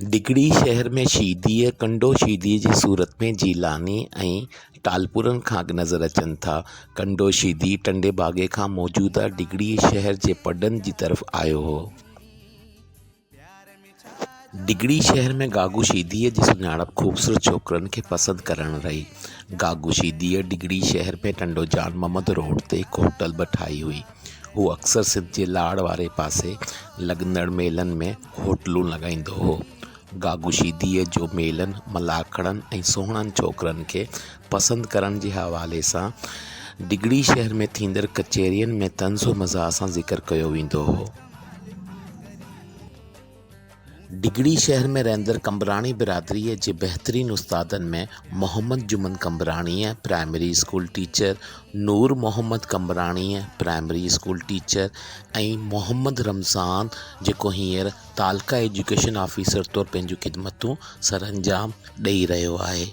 ڊگهڙي شهر ۾ شيديء ڪنڊو شيديء جي صورت ۾ جيلاني ۽ ٽالپرن کان اڳ نظر اچن ٿا. ڪنڊو شيدي ٽنڊي باگي کان موجوده ڊگهڙي شهر جي پڊن جي طرف آيو هو. ڊگهڙي شهر ۾ گاگو شيديء جي سڃاڻپ خوبصورت ڇوڪرن کي پسند ڪرڻ رهي. گاگو شيديء ڊگهڙي شهر ۾ ٽنڊو جان محمد روڊ تي هڪ هوٽل به ٺاهي هئي. هو اڪثر سنڌ جي لاڙ واري پاسي لڳندڙ ميلن ۾ هوٽلون لڳائيندو هو. گاگو شيديء جو ميلن، ملاکڙن ۽ سهڻن ڇوڪرن کي پسند ڪرڻ جي حوالي سان ڊگهڙي شهر ۾ ٿيندڙ ڪچهرين ۾ طنز و مزاح سان ذڪر ڪيو ويندو هو. ڊگهڙي شهر ۾ رهندڙ قمبراڻي برادريء جي بهترين استادن ۾ محمد جمن قمبراڻيء، primary school teacher, Noor Muhammad قمبراڻيء، primary school teacher, ۽ Muhammad Ramzan جيڪو هينئر تعلقه ايجوڪيشن آفيسر طور پنهنجون خدمتون سرانجام ڏئي رهيو آهي.